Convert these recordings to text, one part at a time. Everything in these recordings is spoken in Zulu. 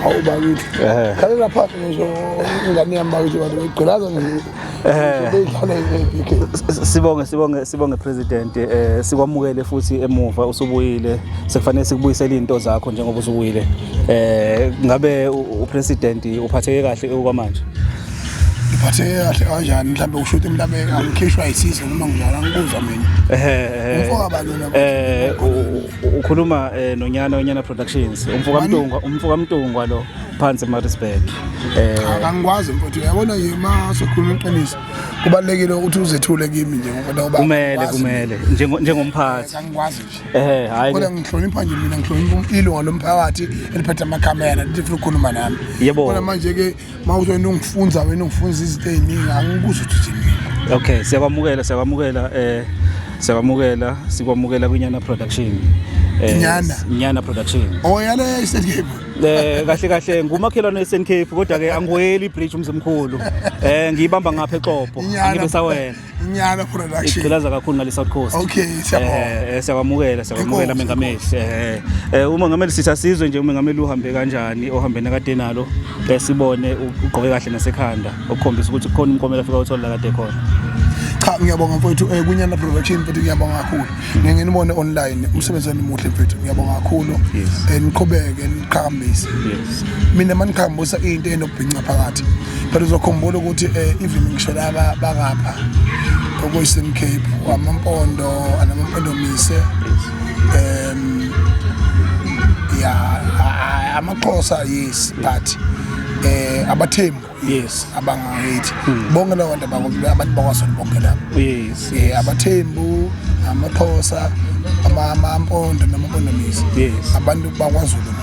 Awu bakithi. Khalela phansi ngisho ingane yami bakithi bantu begqilaza nje. Beyidlala i-BK. Sibonge, sibonge, sibonge President, sikwamukele futhi emuva usubuyile. Sekufanele sikubuyisele izinto zakho njengoba usubuyile. Ngabe uPresident uphatheke kahle okwamanje? Ngiphatheke kahle kanjani? Mhlawumbe usho ukuthi mhlawumbe angikhishwa yisizwe noma njalo, angikuzwa mina. Umfoka bani wena? Ukhuluma nonyana onyana Productions, umfoka Mtungwa, umfoka Mtungwa lo phansi eMaritzburg. Cha, angikwazi mfowethu. Uyabona nje, uma sokhuluma iqiniso, kubalulekile ukuthi uzethule kimi nje ngoba Kumele, kumele njengomphathi. Angikwazi nje. Hayi. Kodwa ngihlonipha nje mina, ngihlonipha ilunga lomphakathi eliphethe amakhamera lithi funa ukukhuluma nami. Kodwa manje ke mawuzoyena ungifunza, wena ungifunza izinto ey'ningi, angikuzwa ukuthi uthini mina. Okay, siyakwamukela, siyakwamukela, siyakwamukela, sikwamukela kwiNyana Production. Inyana? Inyana Production. Oh, yale Eastern Cape. Kahle kahle ngumakhelwane eSN Cape, kodwa ke angiweli ibridge umzimkhulu. Ngiyibamba ngapha eXobho. Angibe sawena. Inyana Production. Igqilaza kakhulu ngale South Coast. Okay, siyabonga. Siyakwamukela, siyakwamukela. Enkosi. Mengameli. Umongameli, sithi asizwe nje umengameli uhambe kanjani ohambene kade nalo. Sibone ugqoke kahle nasekhanda okukhombisa ukuthi kukhona umklomelo afika uthola la kade khona. Cha, ngiyabonga mfowethu, kwiNyana Production mfowethu, ngiyabonga kakhulu. Ngeke nginibone online, umsebenzi wenu muhle mfowethu, ngiyabonga kakhulu. Niqhubeke niqhakambise. Mina maniqhakambisa into enokubhinca phakathi. Phela uzokhumbula ukuthi even ngisho laba bangapha okuyi-Eastern Cape, amaMpondo anamaMpondomise, ya, amaXhosa, yes, but abaThembu, abangakithi bonke labo bantu, abantu bakwaZulu bonke labo. Abathembu, amaXhosa, amaMpondo namaMpondomise, abantu bakwaZulu.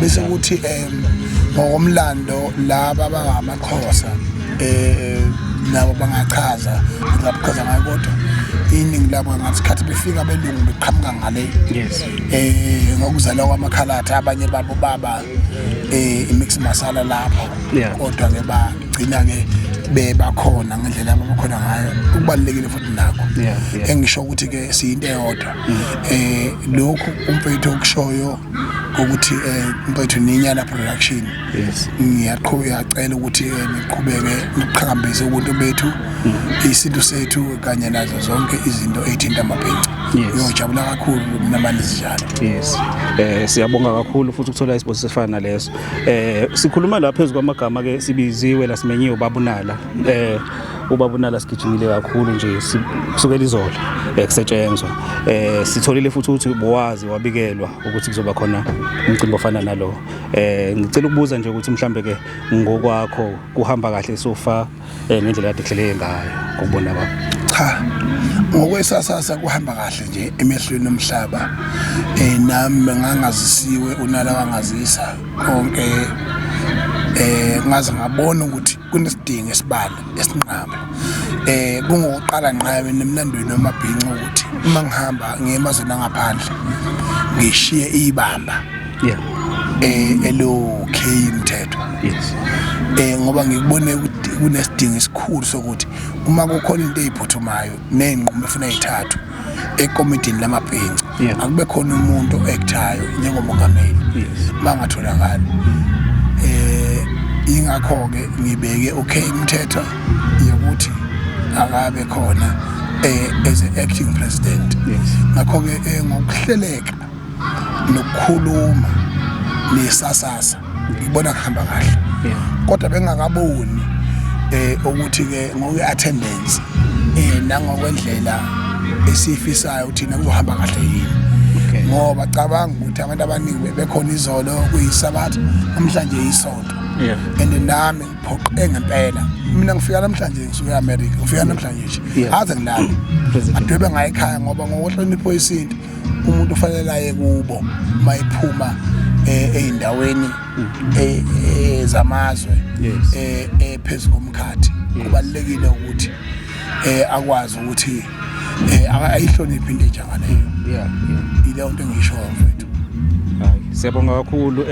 Bese kuthi ngokomlando laba abangamaXhosa nabo bangachaza ngabuchaza ngayo, kodwa iningi labo ngathi sikhathi befika belungu beqhamuka ngale ngokuzalwa kwamakhalatha, abanye babo baba imix masala lapho. Kodwa ke bagcina ke bebakhona ngendlela abakhona ngayo, kubalulekile futhi nakho. Engisho ukuthi ke siyinto eyodwa. Lokhu umfethu okushoyo ukuthi mfethu ninyana Production, ngiyaqhubeka ngiyacela ukuthi niqhubeke niqhakambise ubuntu bethu, isintu sethu kanye nazo zonke izinto ey'thinta amabhinca. Ngiyojabula kakhulu mina manje zinjalo. Yes. Siyabonga kakhulu futhi ukuthola isibusiso esifana naleso. Sikhuluma la phezulu kwamagama ke, sibiziwe la, simenyiwe ubabunala. Ubabunala sigijimile kakhulu nje kusukela izolo kusetshenzwa. Sitholile futhi ukuthi bowazi wabikelwa ukuthi kuzoba khona umcimbi ofana nalo. Ngicela ukubuza nje ukuthi mhlambe ke ngokwakho kuhamba kahle so far ngendlela kade kuhleleke ngayo ngokubona kwakho? Cha, ngokwesasasa kuhamba kahle nje emehlweni omhlaba. Nami ngangazisiwe, unala wangazisa konke, ngaze ngabona ukuthi kunesidingo esibala esinqaba. Kungokuqala ngqa nemlandweni wamabhinca ukuthi uma ngihamba ngiye emazweni angaphandle ngishiye ibamba elo K Mthethwa. Ngoba ngikubone ukuthi kunesidingo esikhulu sokuthi uma kukhona into eziphuthumayo nezinqumo efuna ithathwe ekomidini lamabhinca, akube khona umuntu o-actayo njengomongameli mangatholakali. Ingakho ke ngibeke uK Mthethwa yokuthi akabe khona as a acting president. Ngakho ke ngokuhleleka nokukhuluma nesasasa ngibona kuhamba kahle. Kodwa bengakaboni ukuthi ke ngokwe attendance nangokwendlela esifisayo thina kuzohamba kahle yini. Ngoba cabanga ukuthi abantu abaningi bebekhona izolo kuyisabatha, namhlanje yisonto. And nami ngiphoqe ngempela, mina ngifika namhlanje, ngisuka e-America, ngifika namhlanje nje. Aze ngilale. President. Adwebe ngayo ekhaya ngoba ngokuhlonipho isintu umuntu ufanele aye kubo mayiphuma ey'ndaweni zamazwe phezu komkhathi. Kubalulekile ukuthi akwazi ukuthi ayihloniphe into enjengaleyo. Ileyo nto engishoyo mfethu. Hayi, siyabonga kakhulu.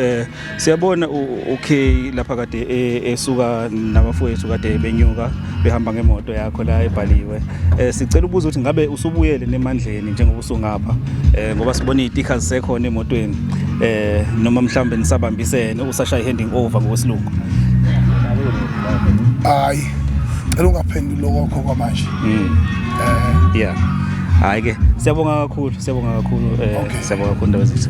Siyabona okay lapha kade esuka nabafowethu kade benyuka behamba ngemoto yakho la ebhaliwe. Sicela ukubuza ukuthi ngabe usubuyele nemandleni njengoba usungapha, ngoba sibona izitikha zisekhona emotweni. Noma mhlawumbe nisabambisene, usashaya handing over ngokwesilungu? Hayi, cela ungaphenduli lokho kwamanje. Yeah, hayi ke, siyabonga kakhulu, siyabonga kakhulu. Okay. Siyabonga kakhulu, ndaba zethu.